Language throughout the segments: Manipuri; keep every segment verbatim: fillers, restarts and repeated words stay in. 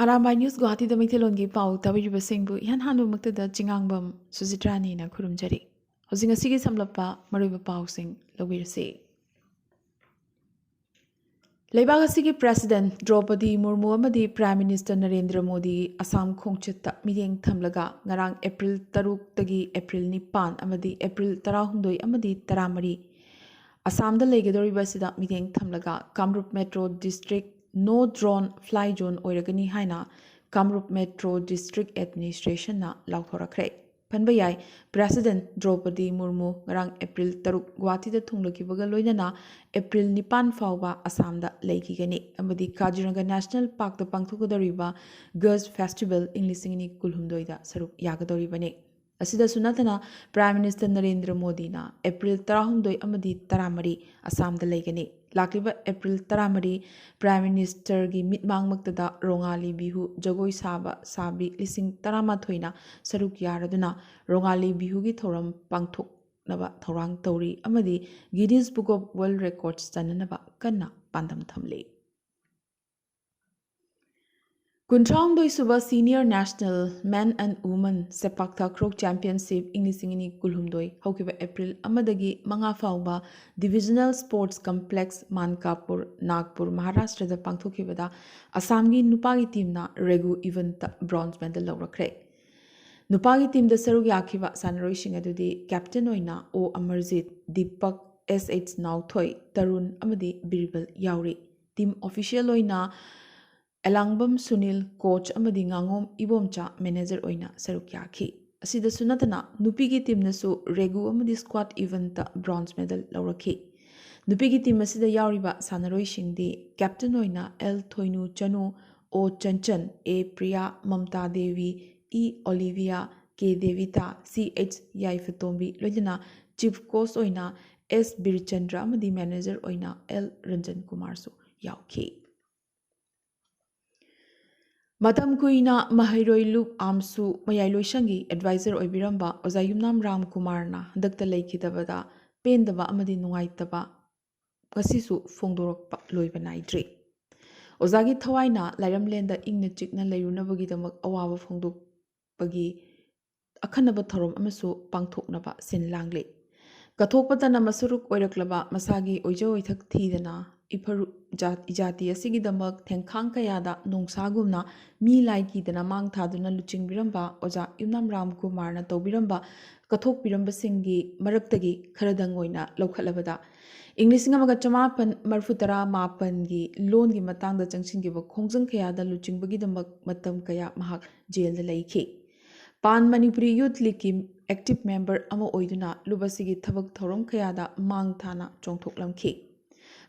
ꯑꯔꯥꯝꯕꯥꯏ ꯅ꯭ꯌꯨꯁ ꯒꯨꯋꯥꯍꯥꯇꯤꯗ ꯃꯩꯇꯩꯂꯣꯟꯒꯤ ꯄꯥꯎ ꯇꯥꯕꯤꯔꯤꯕꯁꯤꯡꯕꯨ ꯏꯍꯥꯟ ꯍꯥꯟꯕꯃꯛꯇꯗ ꯆꯤꯉꯥꯡꯕꯝ ꯁꯨꯖꯤꯇ꯭ꯔꯥꯅꯤꯅ ꯈꯨꯔꯨꯝꯖꯔꯤ꯫ ꯍꯧꯖꯤꯛ ꯉꯁꯤꯒꯤ ꯁꯝꯂꯞꯄ ꯃꯔꯨꯑꯣꯏꯕ ꯄꯥꯎꯁꯤꯡ ꯂꯧꯕꯤꯔꯁꯤ꯫ ꯂꯩꯕꯥꯛ ꯑꯁꯤꯒꯤ ꯄ꯭ꯔꯦꯁꯤꯗꯦꯟꯠ ꯗ꯭ꯔꯧꯄꯗꯤ ꯃꯨꯔꯃꯨ ꯑꯃꯗꯤ ꯄ꯭ꯔꯥꯏꯝ ꯃꯤꯅꯤꯁꯇꯔ ꯅꯔꯦꯟꯗ꯭ꯔ ꯃꯣꯗꯤ ꯑꯁꯥꯝ ꯈꯣꯡꯆꯠꯇ ꯃꯤꯠꯌꯦꯡ ꯊꯝꯂꯒ ꯉꯔꯥꯡ ꯑꯦꯄ꯭ꯔꯤꯜ ꯇꯔꯨꯛꯇꯒꯤ ꯑꯦꯄ꯭ꯔꯤꯜ ꯅꯤꯄꯥꯟ ꯑꯃꯗꯤ ꯑꯦꯄ꯭ꯔꯤꯜ ꯇꯔꯥꯍꯨꯝꯗꯣꯏ ꯑꯃꯗꯤ ꯇꯔꯥꯃꯔꯤ ꯑꯁꯥꯝꯗ ꯂꯩꯒꯗꯧꯔꯤꯕ ꯑꯁꯤꯗ ꯃꯤꯠꯌꯦꯡ ꯊꯝꯂꯒ ꯀꯥꯝꯔꯨꯞ ꯃꯦꯇ꯭ꯔꯣ ꯗꯤꯁꯇ꯭ꯔꯤꯛ ꯅꯣ ꯗ꯭ꯔꯣꯟ ꯐ꯭ꯂꯥꯏ ꯖꯣꯟ ꯑꯣꯏꯔꯒꯅꯤ ꯍꯥꯏꯅ ꯀꯥꯝꯔꯨꯞ ꯃꯦꯇ꯭ꯔꯣ ꯗꯤꯁꯇ꯭ꯔꯤꯛ ꯑꯦꯗꯃꯤꯅꯤꯁꯇ꯭ꯔꯦꯁꯟꯅ ꯂꯥꯎꯊꯣꯔꯛꯈ꯭ꯔꯦ꯫ ꯄꯟꯕ ꯌꯥꯏ, ꯄ꯭ꯔꯦꯁꯤꯗꯦꯟꯠ ꯗ꯭ꯔꯧꯄꯗꯤ ꯃꯨꯔꯃꯨ ꯉꯔꯥꯡ ꯑꯦꯄ꯭ꯔꯤꯜ ꯇꯔꯨꯛ ꯒꯨꯋꯥꯍꯥꯇꯤꯗ ꯊꯨꯡꯂꯈꯤꯕꯒ ꯂꯣꯏꯅꯅ ꯑꯦꯄ꯭ꯔꯤꯜ ꯅꯤꯄꯥꯟ ꯐꯥꯎꯕ ꯑꯁꯥꯝꯗ ꯂꯩꯈꯤꯒꯅꯤ ꯑꯃꯗꯤ ꯀꯥꯖꯤꯔꯪꯒ ꯅꯦꯁꯅꯦꯜ ꯄꯥꯔꯛꯇ ꯄꯥꯡꯊꯣꯛꯀꯗꯧꯔꯤꯕ ꯒꯖ ꯐꯦꯁꯇꯤꯚꯦꯜ ꯏꯪ ꯂꯤꯁꯤꯡ ꯑꯅꯤ ꯀꯨꯟꯍꯨꯝꯗꯣꯏꯗ ꯁꯔꯨꯛ ꯌꯥꯒꯗꯧꯔꯤꯕꯅꯤ꯫ ꯑꯁꯤꯗꯁꯨ ꯅꯠꯇꯅ ꯄ꯭ꯔꯥꯏꯝ ꯃꯤꯅꯤꯁꯇꯔ ꯅꯔꯦꯟꯗ꯭ꯔ ꯃꯣꯗꯤꯅ ꯑꯦꯄ꯭ꯔꯤꯜ ꯇꯔꯥꯍꯨꯝꯗꯣꯏ ꯑꯃꯗꯤ ꯇꯔꯥꯃꯔꯤ ꯑꯁꯥꯝꯗ ꯂꯩꯒꯅꯤ꯫ ꯂꯥꯛꯂꯤꯕ ꯑꯦꯄ꯭ꯔꯤꯜ ꯇꯔꯥꯃꯔꯤ ꯄ꯭ꯔꯥꯏꯝ ꯃꯤꯅꯤꯁꯇꯔꯒꯤ ꯃꯤꯠꯃꯥꯡꯃꯛꯇꯗ ꯔꯣꯉꯥꯂꯤ ꯕꯤꯍꯨ ꯖꯒꯣꯏ ꯁꯥꯕ ꯁꯥꯕꯤ ꯂꯤꯁꯤꯡ ꯇꯔꯥꯃꯥꯊꯣꯏꯅ ꯁꯔꯨꯛ ꯌꯥꯔꯗꯨꯅ ꯔꯣꯉꯥꯂꯤ ꯕꯤꯍꯨꯒꯤ ꯊꯧꯔꯝ ꯄꯥꯡꯊꯣꯛꯅꯕ ꯊꯧꯔꯥꯡ ꯇꯧꯔꯤ ꯑꯃꯗꯤ Guinness book of world records ꯆꯟꯅꯅꯕ ꯀꯟꯅ ꯄꯥꯟꯗꯝ ꯊꯝꯂꯤ꯫ ꯀꯨꯟꯊ꯭ꯔꯥꯍꯨꯝꯗꯣꯏ ꯁꯨꯕ senior national men and women sepak takraw championship ꯏꯪ ꯂꯤꯁꯤꯡ ꯑꯅꯤ ꯀꯨꯟꯍꯨꯝꯗꯣꯏ ꯍꯧꯈꯤꯕ ꯑꯦꯄ꯭ꯔꯤꯜ ꯑꯃꯗꯒꯤ ꯃꯉꯥ ꯐꯥꯎꯕ divisional sports complex Mankapur, Nagpur, ꯃꯍꯥꯔꯥꯁꯇ꯭ꯔꯗ ꯄꯥꯡꯊꯣꯛꯈꯤꯕꯗ ꯑꯁꯥꯝꯒꯤ ꯅꯨꯄꯥꯒꯤ ꯇꯤꯝꯅ ꯔꯦꯒꯨ ꯏꯚꯦꯟꯠꯇ ꯕ꯭ꯔꯣꯟꯖ ꯃꯦꯗꯜ ꯂꯧꯔꯛꯈ꯭ꯔꯦ꯫ ꯅꯨꯄꯥꯒꯤ ꯇꯤꯝꯗ ꯁꯔꯨꯛ ꯌꯥꯈꯤꯕ ꯁꯥꯟꯅꯔꯣꯏꯁꯤꯡ ꯑꯗꯨꯗꯤ ꯀꯦꯞꯇꯦꯟ ꯑꯣꯏꯅ ꯑꯣ ꯑꯃꯔꯖꯤꯠ, ꯗꯤꯄꯛ, ꯑꯦꯁ ꯑꯩꯆ ꯅꯥꯎꯊꯣꯏ, ꯇꯔꯨꯟ ꯑꯃꯗꯤ ꯕꯤꯔꯕꯜ ꯌꯥꯎꯔꯤ꯫ ꯇꯤꯝ ꯑꯣꯐꯤꯁꯤꯌꯦꯜ ꯑꯣꯏꯅ ꯑꯦꯂꯥꯡꯕꯝ ꯁꯨꯅꯤꯜ, ꯀꯣꯆ, ꯑꯃꯗꯤ ꯉꯥꯉꯣꯝ ꯏꯕꯣꯝꯆꯥ, ꯃꯦꯅꯦꯖꯔ ꯑꯣꯏꯅ ꯁꯔꯨꯛ ꯌꯥꯈꯤ꯫ ꯑꯁꯤꯗꯁꯨ ꯅꯠꯇꯅ ꯅꯨꯄꯤꯒꯤ ꯇꯤꯝꯅꯁꯨ ꯔꯦꯒꯨ ꯑꯃꯗꯤ ꯁ꯭ꯀ꯭ꯋꯥꯠ ꯏꯚꯦꯟꯠꯇ ꯕ꯭ꯔꯣꯟꯖ ꯃꯦꯗꯜ ꯂꯧꯔꯛꯈꯤ꯫ ꯅꯨꯄꯤꯒꯤ ꯇꯤꯝ ꯑꯁꯤꯗ ꯌꯥꯎꯔꯤꯕ ꯁꯥꯟꯅꯔꯣꯏꯁꯤꯡꯗꯤ ꯀꯦꯞꯇꯦꯟ ꯑꯣꯏꯅ ꯑꯦꯜ ꯊꯣꯏꯅꯨ ꯆꯅꯨ, ꯑꯣ ꯆꯟꯆꯟ, ꯑꯦ ꯄ꯭ꯔꯤꯌꯥ, ꯃꯝꯇꯥ ꯗꯦꯕꯤ, ꯏ ꯑꯣꯂꯤꯚꯤꯌꯥ, ꯀꯦ ꯗꯦꯕꯤꯇꯥ, ꯁꯤ ꯑꯩꯆ ꯌꯥꯏꯐꯇꯣꯝꯕꯤ, ꯂꯣꯏꯅꯅ ꯆꯤꯐ ꯀꯣꯆ ꯑꯣꯏꯅ ꯑꯦꯁ ꯕꯤꯔꯆꯟꯗ꯭ꯔ ꯑꯃꯗꯤ ꯃꯦꯅꯦꯖꯔ ꯑꯣꯏꯅ ꯑꯦꯜ ꯔꯟꯖꯟ ꯀꯨꯃꯥꯔꯁꯨ ꯌꯥꯎꯈꯤ꯫ ꯃꯇꯝ ꯀꯨꯏꯅ ꯃꯍꯩꯔꯣꯏ ꯂꯨꯞ ꯑꯥꯝꯁꯨ ꯃꯌꯥꯏꯂꯣꯏꯁꯪꯒꯤ ꯑꯦꯗꯚꯥꯏꯖꯔ ꯑꯣꯏꯕꯤꯔꯝꯕ ꯑꯣꯖꯥ ꯌꯨꯝꯅꯥꯝ ꯔꯥꯝ ꯀꯨꯃꯥꯔꯅ ꯍꯟꯗꯛꯇ ꯂꯩꯈꯤꯗꯕꯗ ꯄꯦꯟꯗꯕ ꯑꯃꯗꯤ ꯅꯨꯡꯉꯥꯏꯇꯕ ꯉꯁꯤꯁꯨ ꯐꯣꯡꯗꯣꯔꯛꯄ ꯂꯣꯏꯕ ꯅꯥꯏꯗ꯭ꯔꯤ꯫ ꯑꯣꯖꯥꯒꯤ ꯊꯋꯥꯏꯅ ꯂꯥꯏꯔꯝꯂꯦꯟꯗ ꯏꯪꯅ ꯆꯤꯛꯅ ꯂꯩꯔꯨꯅꯕꯒꯤꯗꯃꯛ ꯑꯋꯥꯕ ꯐꯣꯡꯗꯣꯛꯄꯒꯤ ꯑꯈꯟꯅꯕ ꯊꯧꯔꯝ ꯑꯃꯁꯨ ꯄꯥꯡꯊꯣꯛꯅꯕ ꯁꯤꯟ ꯂꯥꯡꯂꯤ꯫ ꯀꯠꯊꯣꯛꯄꯇꯅ ꯃꯁꯨꯔꯨꯛ ꯑꯣꯏꯔꯛꯂꯕ ꯃꯁꯥꯒꯤ ꯑꯣꯏꯖ ꯑꯣꯏꯊꯛ ꯊꯤꯗꯅ ꯏꯐꯔꯨ-, ꯖꯥꯠ-, ꯏꯖꯥꯇꯤ ꯑꯁꯤꯒꯤꯗꯃꯛ ꯊꯦꯡꯈꯥꯡ ꯀꯌꯥꯗ ꯅꯣꯡꯁꯥꯒꯨꯝꯅ ꯃꯤ ꯂꯥꯏ ꯀꯤꯗꯅ ꯃꯥꯡ ꯊꯥꯗꯨꯅ ꯂꯨꯆꯤꯡꯕꯤꯔꯝꯕ ꯑꯣꯖꯥ ꯌꯨꯝꯅꯥꯝ ꯔꯥꯝ ꯀꯨꯃꯥꯔꯅ ꯇꯧꯕꯤꯔꯝꯕ ꯀꯠꯊꯣꯛꯄꯤꯔꯝꯕꯁꯤꯡꯒꯤ ꯃꯔꯛꯇꯒꯤ ꯈꯔꯗꯪ ꯑꯣꯏꯅ ꯂꯧꯈꯠꯂꯕꯗ, ꯏꯪ ꯂꯤꯁꯤꯡ ꯑꯃꯒ ꯆꯃꯥꯄꯟ ꯃꯔꯤꯐꯨ ꯇꯔꯥ ꯃꯥꯄꯟꯒꯤ ꯂꯣꯟꯒꯤ ꯃꯇꯥꯡꯗ ꯆꯪꯁꯤꯟꯈꯤꯕ ꯈꯣꯡꯖꯪ ꯀꯌꯥꯗ ꯂꯨꯆꯤꯡꯕꯒꯤꯗꯃꯛ ꯃꯇꯝ ꯀꯌꯥ ꯃꯍꯥꯛ ꯖꯦꯜꯗ ꯂꯩꯈꯤ꯫ ꯄꯥꯟ ꯃꯅꯤꯄꯨꯔꯤ ꯌꯨꯊ ꯂꯤꯒꯀꯤ ꯑꯦꯛꯇꯤꯚ ꯃꯦꯝꯕꯔ ꯑꯃ ꯑꯣꯏꯗꯨꯅ ꯂꯨꯞ ꯑꯁꯤꯒꯤ ꯊꯕꯛ ꯊꯧꯔꯝ ꯀꯌꯥꯗ ꯃꯥꯡ ꯊꯥꯅ ꯆꯣꯡꯊꯣꯛꯂꯝꯈꯤ꯫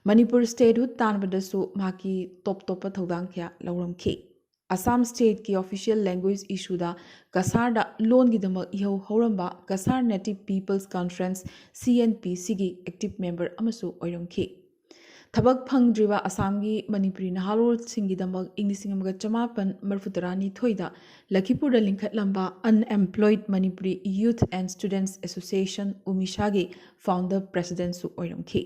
ꯃꯅꯤꯄꯨꯔ ꯁ꯭ꯇꯦꯠꯍꯨꯗ ꯇꯥꯟꯕꯗꯁꯨ ꯃꯍꯥꯛꯀꯤ ꯇꯣꯞ ꯇꯣꯞꯄ ꯊꯧꯗꯥꯡ ꯀꯌꯥ ꯂꯧꯔꯝꯈꯤ꯫ ꯑꯁꯥꯝ ꯁ꯭ꯇꯦꯠꯀꯤ ꯑꯣꯐꯤꯁꯤꯌꯦꯜ ꯂꯦꯡꯒ꯭ꯋꯦꯖ ꯏꯁꯨꯗ ꯀꯁꯥꯔꯗ ꯂꯣꯟꯒꯤꯗꯃꯛ ꯏꯍꯧ ꯍꯧꯔꯝꯕ Cachar native peoples conference, C N P ꯁꯤꯒꯤ ꯑꯦꯛꯇꯤꯚ ꯃꯦꯝꯕꯔ ꯑꯃꯁꯨ ꯑꯣꯏꯔꯝꯈꯤ꯫ ꯊꯕꯛ ꯐꯪꯗ꯭ꯔꯤꯕ ꯑꯁꯥꯝꯒꯤ ꯃꯅꯤꯄꯨꯔꯤ ꯅꯍꯥꯔꯣꯜꯁꯤꯡꯒꯤꯗꯃꯛ ꯏꯪ ꯂꯤꯁꯤꯡ ꯑꯃꯒ ꯆꯃꯥꯄꯟ ꯃꯔꯤꯐꯨ ꯇꯔꯥꯅꯤꯊꯣꯏꯗ ꯂꯈꯤꯄꯨꯔꯗ ꯂꯤꯡꯈꯠꯂꯝꯕ Unemployed Manipuri Youth and Students Association, ꯎꯃꯤꯁꯥꯒꯤ ꯐꯥꯎꯟꯗꯔ ꯄ꯭ꯔꯦꯁꯤꯗꯦꯟꯠꯁꯨ ꯑꯣꯏꯔꯝꯈꯤ꯫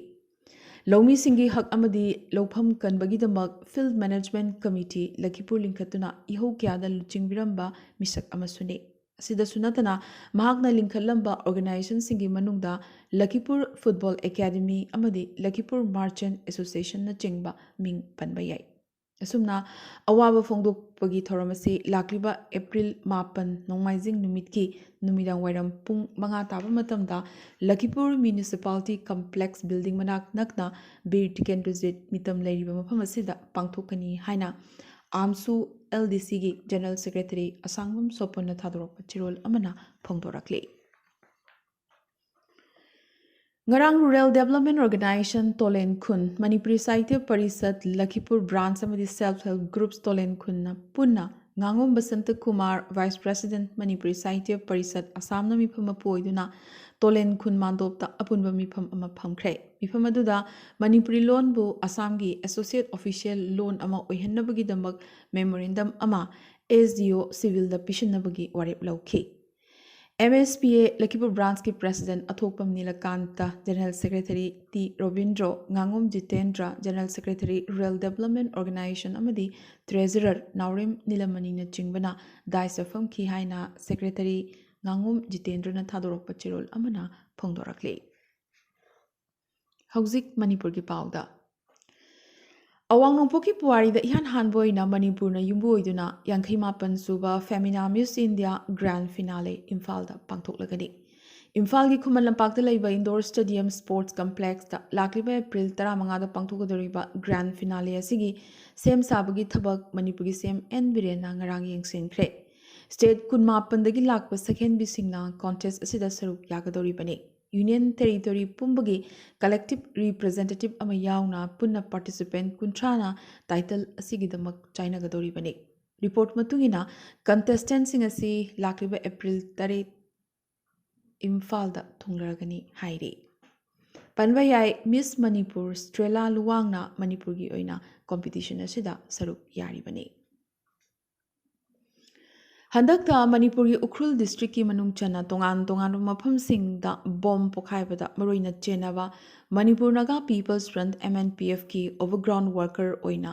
ꯂꯧꯃꯤꯁꯤꯡꯒꯤ ꯍꯛ ꯑꯃꯗꯤ ꯂꯧꯐꯝ ꯀꯟꯕꯒꯤꯗꯃꯛ ꯐꯤꯜꯗ ꯃꯦꯅꯦꯖꯃꯦꯟꯠ ꯀꯃꯤꯇꯤ ꯂꯈꯤꯄꯨꯔ ꯂꯤꯡꯈꯠꯇꯨꯅ ꯏꯍꯧ ꯀꯌꯥꯗ ꯂꯨꯆꯤꯡꯕꯤꯔꯝꯕ ꯃꯤꯁꯛ ꯑꯃꯁꯨꯅꯤ꯫ ꯑꯁꯤꯗꯁꯨ ꯅꯠꯇꯅ ꯃꯍꯥꯛꯅ ꯂꯤꯡꯈꯠꯂꯝꯕ ꯑꯣꯔꯒꯅꯥꯏꯖꯦꯁꯟꯁꯤꯡꯒꯤ ꯃꯅꯨꯡꯗ ꯂꯈꯤꯄꯨꯔ ꯐꯨꯠꯕꯣꯜ ꯑꯦꯀꯥꯗꯃꯤ ꯑꯃꯗꯤ ꯂꯈꯤꯄꯨꯔ ꯃꯥꯔꯆꯦꯟꯠ ꯑꯦꯁꯣꯁꯤꯌꯦꯁꯟꯅꯆꯤꯡꯕ ꯃꯤꯡ ꯄꯟꯕ ꯌꯥꯏ꯫ ꯑꯁꯨꯝꯅ ꯑꯋꯥꯕ ꯐꯣꯡꯗꯣꯛꯄꯒꯤ ꯊꯧꯔꯝ ꯑꯁꯤ ꯂꯥꯛꯂꯤꯕ ꯑꯦꯄ꯭ꯔꯤꯜ ꯃꯥꯄꯟ, ꯅꯣꯡꯃꯥꯏꯖꯤꯡ ꯅꯨꯃꯤꯠꯀꯤ ꯅꯨꯃꯤꯗꯥꯡ ꯋꯥꯏꯔꯝ ꯄꯨꯡ ꯃꯉꯥ ꯇꯥꯕ ꯃꯇꯝꯗ ꯂꯈꯤꯄꯨꯔ ꯃ꯭ꯌꯨꯅꯤꯁꯤꯄꯥꯂꯤꯇꯤ ꯀꯝꯄ꯭ꯂꯦꯛꯁ ꯕꯤꯜꯗꯤꯡ ꯃꯅꯥꯛ ꯅꯛꯅ ꯕꯤꯔ ꯇꯤꯀꯦꯟꯗ꯭ꯔꯖꯤꯠ ꯃꯤꯇꯝ ꯂꯩꯔꯤꯕ ꯃꯐꯝ ꯑꯁꯤꯗ ꯄꯥꯡꯊꯣꯛꯀꯅꯤ ꯍꯥꯏꯅ ꯑꯥꯝꯁꯨ ꯑꯦꯜ ꯗꯤ ꯁꯤꯒꯤ ꯖꯦꯅꯔꯦꯜ ꯁꯦꯀ꯭ꯔꯦꯇꯔꯤ ꯑꯁꯥꯡꯕꯝ ꯁꯣꯄꯟꯅ ꯊꯥꯗꯣꯔꯛꯄ ꯆꯦꯔꯣꯜ ꯑꯃꯅ ꯐꯣꯡꯗꯣꯔꯛꯂꯤ꯫ ꯉꯔꯥꯡ ꯔꯨꯔꯦꯜ ꯗꯦꯕꯂꯞꯃꯦꯟꯠ ꯑꯣꯔꯒꯅꯥꯏꯖꯦꯁꯟ ꯇꯣꯂꯦꯟ ꯈꯨꯟ, ꯃꯅꯤꯄꯨꯔꯤ ꯁꯥꯍꯤꯇ꯭ꯌ ꯄꯔꯤꯁꯠ ꯂꯈꯤꯄꯨꯔ ꯕ꯭ꯔꯥꯟꯆ ꯑꯃꯗꯤ ꯁꯦꯜꯐ ꯍꯦꯜꯞ ꯒ꯭ꯔꯨꯞꯁ ꯇꯣꯂꯦꯟ ꯈꯨꯟꯅ ꯄꯨꯟꯅ ꯉꯥꯉꯣꯝ ꯕꯁꯟꯇ ꯀꯨꯃꯥꯔ, ꯚꯥꯏꯁ ꯄ꯭ꯔꯦꯁꯤꯗꯦꯟꯠ, ꯃꯅꯤꯄꯨꯔꯤ ꯁꯥꯍꯤꯇ꯭ꯌ ꯄꯔꯤꯁꯠ ꯑꯁꯥꯝꯅ ꯃꯤꯐꯝ ꯃꯄꯨ ꯑꯣꯏꯗꯨꯅ ꯇꯣꯂꯦꯟ ꯈꯨꯟ ꯃꯥꯟꯗꯣꯞꯇ ꯑꯄꯨꯟꯕ ꯃꯤꯐꯝ ꯑꯃ ꯐꯝꯈ꯭ꯔꯦ꯫ ꯃꯤꯐꯝ ꯑꯗꯨꯗ ꯃꯅꯤꯄꯨꯔꯤ ꯂꯣꯟꯕꯨ ꯑꯁꯥꯝꯒꯤ ꯑꯦꯁꯣꯁꯤꯌꯦꯠ ꯑꯣꯐꯤꯁꯤꯌꯦꯜ ꯂꯣꯟ ꯑꯃ ꯑꯣꯏꯍꯟꯅꯕꯒꯤꯗꯃꯛ ꯃꯦꯃꯣꯔꯦꯟꯗꯝ ꯑꯃ ꯑꯦꯁ ꯗꯤ ꯑꯣ ꯁꯤꯚꯤꯜꯗ ꯄꯤꯁꯤꯟꯅꯕꯒꯤ ꯋꯥꯔꯦꯞ ꯂꯧꯈꯤ꯫ ꯑꯦꯝ ꯑꯦꯁ ꯄꯤ ꯑꯦ ꯂꯈꯤꯄꯨꯔ ꯕ꯭ꯔꯥꯟꯁꯀꯤ president Athokpam Nilakanta, general secretary T Robindro, ꯉꯥꯉꯣꯝ Jitendra, general secretary rural development organisation ꯑꯃꯗꯤ ꯇ꯭ꯔꯦꯖꯔꯔ ꯅꯥꯎꯔꯦꯝ ꯅꯤꯂꯃꯅꯤꯅꯆꯤꯡꯕꯅ ꯗꯥꯏꯁꯇ ꯐꯝꯈꯤ ꯍꯥꯏꯅ ꯁꯦꯀ꯭ꯔꯦꯇꯔꯤ ꯉꯥꯉꯣꯝ ꯖꯤꯇꯦꯟꯗ꯭ꯔꯅ ꯊꯥꯗꯣꯔꯛꯄ ꯆꯦꯔꯣꯜ ꯑꯃꯅ ꯐꯣꯡꯗꯣꯔꯛꯂꯤ꯫ ꯍꯧꯖꯤꯛ ꯃꯅꯤꯄꯨꯔꯒꯤ ꯄꯥꯎꯗ꯫ ꯑꯋꯥꯡ ꯅꯣꯡꯄꯣꯛꯀꯤ ꯄꯨꯋꯥꯔꯤꯗ ꯏꯍꯥꯟ ꯍꯥꯟꯕ ꯑꯣꯏꯅ ꯃꯅꯤꯄꯨꯔꯅ ꯌꯨꯝꯕꯨ ꯑꯣꯏꯗꯨꯅ ꯌꯥꯡꯈꯩ ꯃꯥꯄꯟ ꯁꯨꯕ ꯐꯦꯃꯤꯅꯥ ꯃꯤꯁ ꯏꯟꯗꯤꯌꯥ ꯒ꯭ꯔꯥꯟ ꯐꯤꯅꯥꯂꯦ ꯏꯝꯐꯥꯜꯗ ꯄꯥꯡꯊꯣꯛꯂꯒꯅꯤ꯫ ꯏꯝꯐꯥꯜꯒꯤ ꯈꯨꯃꯟ ꯂꯝꯄꯥꯛꯇ ꯂꯩꯕ ꯏꯟꯗꯣꯔ ꯁ꯭ꯇꯦꯗꯤꯌꯝ ꯁ꯭ꯄꯣꯔꯠꯁ ꯀꯝꯄ꯭ꯂꯦꯛꯁꯇ ꯂꯥꯛꯂꯤꯕ ꯑꯦꯄ꯭ꯔꯤꯜ ꯇꯔꯥꯃꯉꯥꯗ ꯄꯥꯡꯊꯣꯛꯀꯗꯧꯔꯤꯕ ꯒ꯭ꯔꯥꯟ ꯐꯤꯅꯥꯂꯦ ꯑꯁꯤꯒꯤ ꯁꯦꯝ ꯁꯥꯕꯒꯤ ꯊꯕꯛ ꯃꯅꯤꯄꯨꯔꯒꯤ ꯁꯤ ꯑꯦꯝ ꯑꯦꯟ ꯕꯤꯔꯦꯟꯅ ꯉꯔꯥꯡ ꯌꯦꯡꯁꯤꯟꯈ꯭ꯔꯦ꯫ ꯁ꯭ꯇꯦꯠ ꯀꯨꯟꯃꯥꯄꯟꯗꯒꯤ ꯂꯥꯛꯄ ꯁꯛꯍꯦꯟꯕꯤꯁꯤꯡꯅ ꯀꯣꯟꯇꯦꯁ ꯑꯁꯤꯗ ꯁꯔꯨꯛ ꯌꯥꯒꯗꯧꯔꯤꯕꯅꯤ꯫ ꯌꯨꯅꯤꯌꯟ ꯇꯦꯔꯤꯇꯣꯔꯤ ꯄꯨꯝꯕꯒꯤ ꯀꯂꯦꯛꯇꯤꯚ ꯔꯤꯄ꯭ꯔꯖꯦꯟꯇꯦꯇꯤꯚ ꯑꯃ ꯌꯥꯎꯅ ꯄꯨꯟꯅ ꯄꯥꯔꯇꯤꯁꯤꯄꯦꯟꯠ ꯀꯨꯟꯊ꯭ꯔꯥꯅ ꯇꯥꯏꯇꯜ ꯑꯁꯤꯒꯤꯗꯃꯛ ꯆꯥꯏꯅꯒꯗꯧꯔꯤꯕꯅꯤ꯫ ꯔꯤꯄꯣꯔꯠ ꯃꯇꯨꯡ ꯏꯟꯅ, ꯀꯟꯇꯦꯁꯇꯦꯟꯠꯁꯤꯡ ꯑꯁꯤ ꯂꯥꯛꯂꯤꯕ ꯑꯦꯄ꯭ꯔꯤꯜ ꯇꯔꯦꯠ ꯏꯝꯐꯥꯜꯗ ꯊꯨꯡꯂꯔꯒꯅꯤ ꯍꯥꯏꯔꯤ꯫ ꯄꯟꯕ ꯌꯥꯏ, ꯃꯤꯁ ꯃꯅꯤꯄꯨꯔ ꯁ꯭ꯇ꯭ꯔꯦꯂꯥ ꯂꯨꯋꯥꯡꯅ ꯃꯅꯤꯄꯨꯔꯒꯤ ꯑꯣꯏꯅ ꯀꯣꯝꯄꯤꯇꯤꯁꯟ ꯑꯁꯤꯗ ꯁꯔꯨꯛ ꯌꯥꯔꯤꯕꯅꯤ꯫ ꯍꯟꯗꯛꯇ ꯃꯅꯤꯄꯨꯔꯒꯤ ꯎꯈ꯭ꯔꯨꯜ ꯗꯤꯁꯇ꯭ꯔꯤꯛꯀꯤ ꯃꯅꯨꯡ ꯆꯟꯅ ꯇꯣꯉꯥꯟ ꯇꯣꯉꯥꯟꯕ ꯃꯐꯝꯁꯤꯡꯗ ꯕꯣꯝ ꯄꯣꯈꯥꯏꯕꯗ ꯃꯔꯨꯑꯣꯏꯅ ꯆꯦꯟꯅꯕ Manipur Naga people's front, M N P ꯑꯦꯐꯀꯤ ꯑꯣꯚꯔꯒ꯭ꯔꯥꯎꯟ ꯋꯥꯔꯀꯔ ꯑꯣꯏꯅ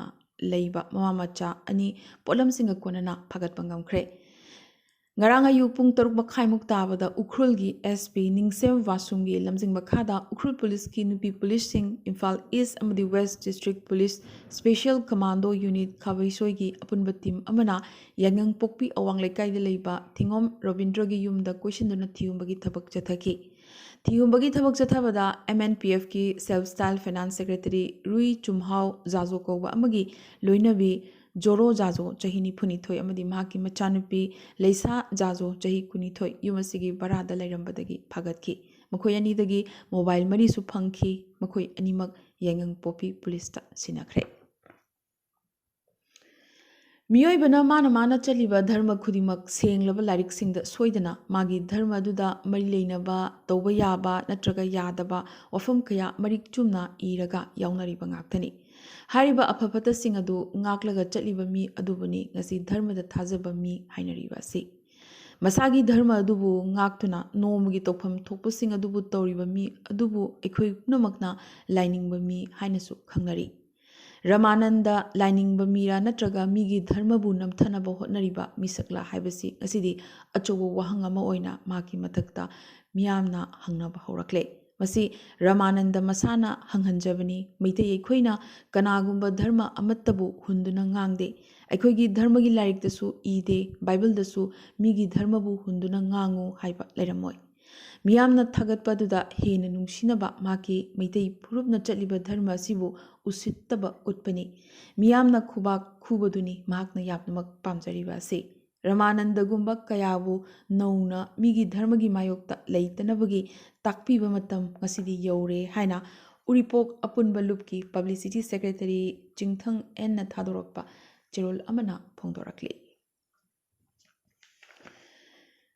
ꯂꯩꯕ ꯃꯃꯥ ꯃꯆꯥ ꯑꯅꯤ ꯄꯣꯠꯂꯝꯁꯤꯡꯒ ꯀꯣꯟꯅꯅ ꯐꯥꯒꯠꯄ ꯉꯝꯈ꯭ꯔꯦ꯫ ꯉꯔꯥꯡ ꯑꯌꯨꯛ ꯄꯨꯡ ꯇꯔꯨꯛ ꯃꯈꯥꯏꯃꯨꯛ ꯇꯥꯕꯗ ꯎꯈ꯭ꯔꯨꯜꯒꯤ ꯑꯦꯁ ꯄꯤ ꯅꯤꯡꯁꯦꯝ ꯋꯥꯁꯨꯝꯒꯤ ꯂꯝꯖꯤꯡ ꯃꯈꯥꯗ ꯎꯈ꯭ꯔꯨꯜ ꯄꯨꯂꯤꯁꯀꯤ ꯅꯨꯄꯤ ꯄꯨꯂꯤꯁꯁꯤꯡ, ꯏꯝꯐꯥꯜ ꯏꯁ ꯑꯃꯗꯤ west district police special commando unit ꯈꯥꯕꯩꯁꯣꯏꯒꯤ ꯑꯄꯨꯟꯕ ꯇꯤꯝ ꯑꯃꯅ ꯌꯥꯏꯉꯪꯄꯣꯛꯄꯤ ꯑꯋꯥꯡ ꯂꯩꯀꯥꯏꯗ ꯂꯩꯕ ꯊꯤꯉꯣꯝ ꯔꯣꯕꯤꯟꯗ꯭ꯔꯒꯤ ꯌꯨꯝꯗ ꯀꯣꯏꯁꯤꯟꯗꯨꯅ ꯊꯤꯍꯨꯝꯕꯒꯤ ꯊꯕꯛ ꯆꯠꯊꯈꯤ꯫ ꯊꯤꯍꯨꯝꯕꯒꯤ ꯊꯕꯛ ꯆꯠꯊꯕꯗ ꯑꯦꯝ ꯑꯦꯟ ꯄꯤ ꯑꯦꯐꯀꯤ self style finance secretary Rui Chumhao Jajo ꯀꯧꯕ ꯑꯃꯒꯤ ꯂꯣꯏꯅꯕꯤ ꯖꯣꯔꯣ ꯖꯥꯖꯣ, ꯆꯍꯤ ꯅꯤꯐꯨꯅꯤꯊꯣꯏ, ꯑꯃꯗꯤ ꯃꯍꯥꯛꯀꯤ ꯃꯆꯥꯅꯨꯄꯤ ꯂꯩꯁꯥ ꯖꯥꯖꯣ, ꯆꯍꯤ ꯀꯨꯟꯅꯤꯊꯣꯏ, ꯌꯨꯝ ꯑꯁꯤꯒꯤ ꯚꯔꯥꯗ ꯂꯩꯔꯝꯕꯗꯒꯤ ꯐꯥꯒꯠꯈꯤ꯫ ꯃꯈꯣꯏ ꯑꯅꯤꯗꯒꯤ ꯃꯣꯕꯥꯏꯜ ꯃꯔꯤꯁꯨ ꯐꯪꯈꯤ꯫ ꯃꯈꯣꯏ ꯑꯅꯤꯃꯛ ꯌꯥꯏꯉꯪꯄꯣꯛꯄꯤ ꯄꯨꯂꯤꯁꯇ ꯁꯤꯟꯅꯈ꯭ꯔꯦ꯫ ꯃꯤꯑꯣꯏꯕꯅ ꯃꯥꯅ ꯃꯥꯅ ꯆꯠꯂꯤꯕ ꯙꯔꯃ ꯈꯨꯗꯤꯡꯃꯛ ꯁꯦꯡꯂꯕ ꯂꯥꯏꯔꯤꯛꯁꯤꯡꯗ ꯁꯣꯏꯗꯅ ꯃꯥꯒꯤ ꯙꯔꯃ ꯑꯗꯨꯗ ꯃꯔꯤ ꯂꯩꯅꯕ, ꯇꯧꯕ ꯌꯥꯕ ꯅꯠꯇ꯭ꯔꯒ ꯌꯥꯗꯕ ꯋꯥꯐꯝ ꯀꯌꯥ ꯃꯔꯤꯛ ꯆꯨꯝꯅ ꯏꯔꯒ ꯌꯥꯎꯅꯔꯤꯕ ꯉꯥꯛꯇꯅꯤ꯫ ꯍꯥꯏꯔꯤꯕ ꯑꯐ ꯐꯠꯇꯁꯤꯡ ꯑꯗꯨ ꯉꯥꯛꯂꯒ ꯆꯠꯂꯤꯕ ꯃꯤ ꯑꯗꯨꯕꯨꯅꯤ ꯉꯁꯤ ꯙꯔꯃꯗ ꯊꯥꯖꯕ ꯃꯤ ꯍꯥꯏꯅꯔꯤꯕ ꯑꯁꯤ꯫ ꯃꯁꯥꯒꯤ ꯙꯔꯃ ꯑꯗꯨꯕꯨ ꯉꯥꯛꯇꯨꯅ ꯅꯣꯡꯃꯒꯤ ꯇꯧꯐꯝ ꯊꯣꯛꯄꯁꯤꯡ ꯑꯗꯨꯕꯨ ꯇꯧꯔꯤꯕ ꯃꯤ ꯑꯗꯨꯕꯨ ꯑꯩꯈꯣꯏ ꯄꯨꯝꯅꯃꯛꯅ ꯂꯥꯏꯅꯤꯡꯕ ꯃꯤ ꯍꯥꯏꯅꯁꯨ ꯈꯪꯅꯔꯤ꯫ ꯔꯃꯥꯅꯟꯗ ꯂꯥꯏꯅꯤꯡꯕ ꯃꯤꯔꯥ ꯅꯠꯇ꯭ꯔꯒ ꯃꯤꯒꯤ ꯙꯔꯃꯕꯨ ꯅꯝꯊꯅꯕ ꯍꯣꯠꯅꯔꯤꯕ ꯃꯤꯁꯛꯂꯥ ꯍꯥꯏꯕꯁꯤ ꯉꯁꯤꯗꯤ ꯑꯆꯧꯕ ꯋꯥꯍꯪ ꯑꯃ ꯑꯣꯏꯅ ꯃꯍꯥꯛꯀꯤ ꯃꯊꯛꯇ ꯃꯤꯌꯥꯝꯅ ꯍꯪꯅꯕ ꯍꯧꯔꯛꯂꯦ꯫ ꯃꯁꯤ ꯔꯃꯥꯅꯟꯗ ꯃꯁꯥꯅ ꯍꯪꯍꯟꯖꯕꯅꯤ꯫ ꯃꯩꯇꯩ ꯑꯩꯈꯣꯏꯅ ꯀꯅꯥꯒꯨꯝꯕ ꯙꯔꯃ ꯑꯃꯠꯇꯕꯨ ꯍꯨꯟꯗꯨꯅ ꯉꯥꯡꯗꯦ꯫ ꯑꯩꯈꯣꯏꯒꯤ ꯙꯔꯃꯒꯤ ꯂꯥꯏꯔꯤꯛꯇꯁꯨ ꯏꯗꯦ, ꯕꯥꯏꯕꯜꯗꯁꯨ ꯃꯤꯒꯤ ꯙꯔꯃꯕꯨ ꯍꯨꯟꯗꯨꯅ ꯉꯥꯡꯉꯨ ꯍꯥꯏꯕ ꯂꯩꯔꯝꯃꯣꯏ꯫ ꯃꯤꯌꯥꯝꯅ ꯊꯥꯒꯠꯄ ꯑꯗꯨꯗ ꯍꯦꯟꯅ ꯅꯨꯡꯁꯤꯅꯕ ꯃꯍꯥꯛꯀꯤ ꯃꯩꯇꯩ ꯐꯨꯔꯨꯞꯅ ꯆꯠꯂꯤꯕ ꯙꯔꯃ ꯑꯁꯤꯕꯨ ꯎꯁꯤꯠꯇꯕ ꯎꯠꯄꯅꯤ꯫ ꯃꯤꯌꯥꯝꯅ ꯈꯨꯕꯥꯛ ꯈꯨꯕꯗꯨꯅꯤ ꯃꯍꯥꯛꯅ ꯌꯥꯝꯅꯃꯛ ꯄꯥꯝꯖꯔꯤꯕ ꯑꯁꯤ꯫ ꯔꯃꯥꯅꯟꯗꯒꯨꯝꯕ ꯀꯌꯥꯕꯨ ꯅꯧꯅ ꯃꯤꯒꯤ ꯙꯔꯃꯒꯤ ꯃꯥꯌꯣꯛꯇ ꯂꯩꯇꯅꯕꯒꯤ ꯇꯥꯛꯄꯤꯕ ꯃꯇꯝ ꯉꯁꯤꯗꯤ ꯌꯧꯔꯦ ꯍꯥꯏꯅ ꯎꯔꯤꯄꯣꯛ ꯑꯄꯨꯟꯕ ꯂꯨꯞꯀꯤ ꯄꯕ꯭ꯂꯤꯁꯤꯇꯤ ꯁꯦꯀ꯭ꯔꯦꯇꯔꯤ ꯆꯤꯡꯊꯪ ꯑꯦꯟꯅ ꯊꯥꯗꯣꯔꯛꯄ ꯆꯦꯔꯣꯜ ꯑꯃꯅ ꯐꯣꯡꯗꯣꯔꯛꯂꯤ꯫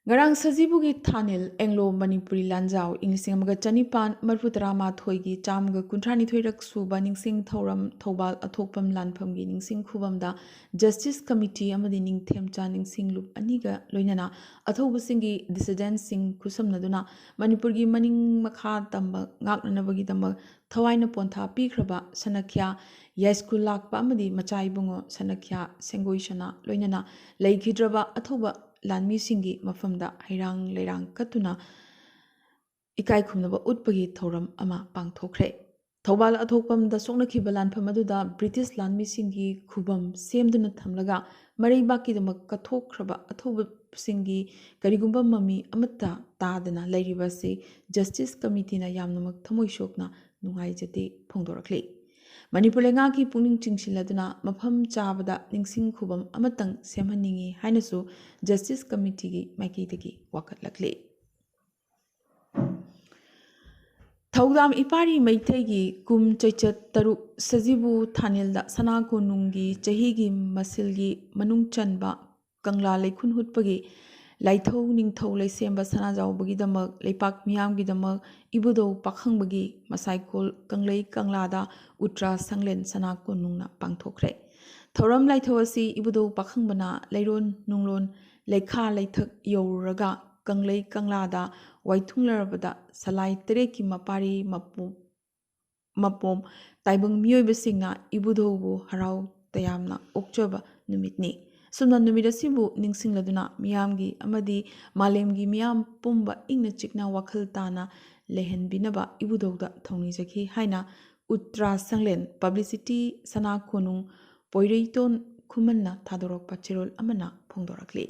ꯉꯔꯥꯡ ꯁꯖꯤꯕꯨꯒꯤ ꯊꯥꯅꯤꯜ ꯑꯦꯡꯂꯣ ꯃꯅꯤꯄꯨꯔꯤ ꯂꯥꯟꯖꯥꯎ ꯏꯪ ꯂꯤꯁꯤꯡ ꯑꯃꯒ ꯆꯅꯤꯄꯥꯟ ꯃꯔꯤꯐꯨ ꯇꯔꯥ ꯃꯥꯊꯣꯏꯒꯤ ꯆꯥꯝꯃꯒ ꯀꯨꯟꯊ꯭ꯔꯥ ꯅꯤꯊꯣꯏꯔꯛ ꯁꯨꯕ ꯅꯤꯡꯁꯤꯡ ꯊꯧꯔꯝ ꯊꯧꯕꯥꯜ ꯑꯊꯣꯛꯄꯝ ꯂꯥꯟꯐꯝꯒꯤ ꯅꯤꯡꯁꯤꯡ ꯈꯨꯕꯝꯗ ꯖꯁꯇꯤꯁ ꯀꯃꯤꯇꯤ ꯑꯃꯗꯤ ꯅꯤꯡꯊꯦꯝꯆꯥ ꯅꯤꯡꯁꯤꯡꯂꯨꯞ ꯑꯅꯤꯒ ꯂꯣꯏꯅꯅ ꯑꯊꯧꯕꯁꯤꯡꯒꯤ ꯗꯤꯁꯤꯗꯦꯟꯁꯤꯡ ꯈꯨꯠꯁꯝꯅꯗꯨꯅ ꯃꯅꯤꯄꯨꯔꯒꯤ ꯃꯅꯤꯡ ꯃꯈꯥ ꯇꯝꯕ ꯉꯥꯛꯅꯅꯕꯒꯤꯗꯃꯛ ꯊꯋꯥꯏꯅ ꯄꯣꯟꯊꯥ ꯄꯤꯈ꯭ꯔꯕ ꯁꯅꯈ꯭ꯌꯥ ꯌꯥꯏꯁ꯭ꯀꯨꯜ ꯂꯥꯛꯄ ꯑꯃꯗꯤ ꯃꯆꯥ ꯏꯕꯨꯡꯉꯣ ꯁꯅꯈ꯭ꯌꯥ ꯁꯦꯡꯒꯣꯏ ꯁꯅꯥ ꯂꯣꯏꯅꯅ ꯂꯩꯈꯤꯗ꯭ꯔꯕ ꯑꯊꯧꯕ ꯂꯥꯟꯃꯤꯁꯤꯡꯒꯤ ꯃꯐꯝꯗ ꯍꯩꯔꯥꯡ ꯂꯩꯔꯥꯡ ꯀꯠꯇꯨꯅ ꯏꯀꯥꯏ ꯈꯨꯝꯅꯕ ꯎꯠꯄꯒꯤ ꯊꯧꯔꯝ ꯑꯃ ꯄꯥꯡꯊꯣꯛꯈ꯭ꯔꯦ꯫ ꯊꯧꯕꯥꯜ ꯑꯊꯣꯛꯄꯝꯗ ꯁꯣꯛꯅꯈꯤꯕ ꯂꯥꯟꯐꯝ ꯑꯗꯨꯗ ꯕ꯭ꯔꯤꯇꯤꯁ ꯂꯥꯟꯃꯤꯁꯤꯡꯒꯤ ꯈꯨꯕꯝ ꯁꯦꯝꯗꯨꯅ ꯊꯝꯂꯒ ꯃꯔꯩꯕꯥꯛꯀꯤꯗꯃꯛ ꯀꯠꯊꯣꯛꯈ꯭ꯔꯕ ꯑꯊꯧꯕꯁꯤꯡꯒꯤ ꯀꯔꯤꯒꯨꯝꯕ ꯃꯃꯤ ꯑꯃꯠꯇ ꯇꯥꯗꯅ ꯂꯩꯔꯤꯕ ꯑꯁꯤ ꯖꯁꯇꯤꯁ ꯀꯃꯤꯇꯤꯅ ꯌꯥꯝꯅꯃꯛ ꯊꯃꯣꯏ ꯁꯣꯛꯅ ꯅꯨꯡꯉꯥꯏꯖꯗꯦ ꯐꯣꯡꯗꯣꯔꯛꯂꯤ꯫ ꯃꯅꯤꯄꯨꯔ ꯂꯩꯉꯥꯛꯀꯤ ꯄꯨꯛꯅꯤꯡ ꯆꯤꯡꯁꯤꯜꯂꯗꯨꯅ ꯃꯐꯝ ꯆꯥꯕꯗ ꯅꯤꯡꯁꯤꯡ ꯈꯨꯕꯝ ꯑꯃꯇꯪ ꯁꯦꯝꯍꯟꯅꯤꯡꯏ ꯍꯥꯏꯅꯁꯨ ꯖꯁꯇꯤꯁ ꯀꯃꯤꯇꯤꯒꯤ ꯃꯥꯏꯀꯩꯗꯒꯤ ꯋꯥꯀꯠꯂꯛꯂꯤ꯫ ꯊꯧꯗꯥꯝ ꯏꯄꯥꯔꯤ ꯃꯩꯇꯩꯒꯤ ꯀꯨꯝ ꯆꯩꯆꯠ ꯇꯔꯨꯛ ꯁꯖꯤꯕꯨ ꯊꯥꯅꯤꯜꯗ ꯁꯅꯥ ꯀꯣꯅꯨꯡꯒꯤ ꯆꯍꯤꯒꯤ ꯃꯁꯤꯜꯒꯤ ꯃꯅꯨꯡ ꯆꯟꯕ ꯀꯪꯂꯥ ꯂꯩꯈꯨꯟ ꯍꯨꯠꯄꯒꯤ ꯂꯥꯏꯊꯧ ꯅꯤꯡꯊꯧ ꯂꯩꯁꯦꯝꯕ ꯁꯅꯥꯖꯥꯎꯕꯒꯤꯗꯃꯛ ꯂꯩꯄꯥꯛ ꯃꯤꯌꯥꯝꯒꯤꯗꯃꯛ ꯏꯕꯨꯙꯧ ꯄꯥꯈꯪꯕꯒꯤ ꯃꯁꯥꯏꯀꯣꯜ ꯀꯪꯂꯩ ꯀꯪꯂꯥꯗ ꯎꯇ꯭ꯔꯥ ꯁꯪꯂꯦꯟ ꯁꯅꯥ ꯀꯣꯅꯨꯡꯅ ꯄꯥꯡꯊꯣꯛꯈ꯭ꯔꯦ꯫ ꯊꯧꯔꯝ ꯂꯥꯏꯊꯧ ꯑꯁꯤ ꯏꯕꯨꯙꯧ ꯄꯥꯈꯪꯕꯅ ꯂꯩꯔꯣꯟ ꯅꯨꯡꯂꯣꯟ ꯂꯩꯈꯥ ꯂꯩꯊꯛ ꯌꯧꯔꯨꯔꯒ ꯀꯪꯂꯩ ꯀꯪꯂꯥꯗ ꯋꯥꯏꯊꯨꯡꯂꯔꯕꯗ ꯁꯂꯥꯏ ꯇꯔꯦꯠꯀꯤ ꯃꯄꯥꯔꯤ ꯃꯄꯨ ꯃꯄꯣꯝ ꯇꯥꯏꯕꯪ ꯃꯤꯑꯣꯏꯕꯁꯤꯡꯅ ꯏꯕꯨꯙꯧꯕꯨ ꯍꯔꯥꯎ ꯇꯌꯥꯝꯅ ꯑꯣꯛꯆꯕ ꯅꯨꯃꯤꯠꯅꯤ꯫ ꯑꯁꯨꯝꯅ ꯅꯨꯃꯤꯠ ꯑꯁꯤꯕꯨ ꯅꯤꯡꯁꯤꯡꯂꯗꯨꯅ ꯃꯤꯌꯥꯝꯒꯤ ꯑꯃꯗꯤ ꯃꯥꯂꯦꯝꯒꯤ ꯃꯤꯌꯥꯝ ꯄꯨꯝꯕ ꯏꯪꯅ ꯆꯤꯛꯅ ꯋꯥꯈꯜ ꯇꯥꯅ ꯂꯩꯍꯟꯕꯤꯅꯕ ꯏꯕꯨꯙꯧꯗ ꯊꯧꯅꯤꯖꯈꯤ ꯍꯥꯏꯅ ꯎꯇ꯭ꯔꯥ ꯁꯪꯂꯦꯟ ꯄꯕ꯭ꯂꯤꯁꯤꯇꯤ ꯁꯅꯥ ꯀꯣꯅꯨꯡ ꯄꯣꯏꯔꯩꯇꯣꯟ ꯈꯨꯃꯟꯅ ꯊꯥꯗꯣꯔꯛꯄ ꯆꯦꯔꯣꯜ ꯑꯃꯅ ꯐꯣꯡꯗꯣꯔꯛꯂꯤ꯫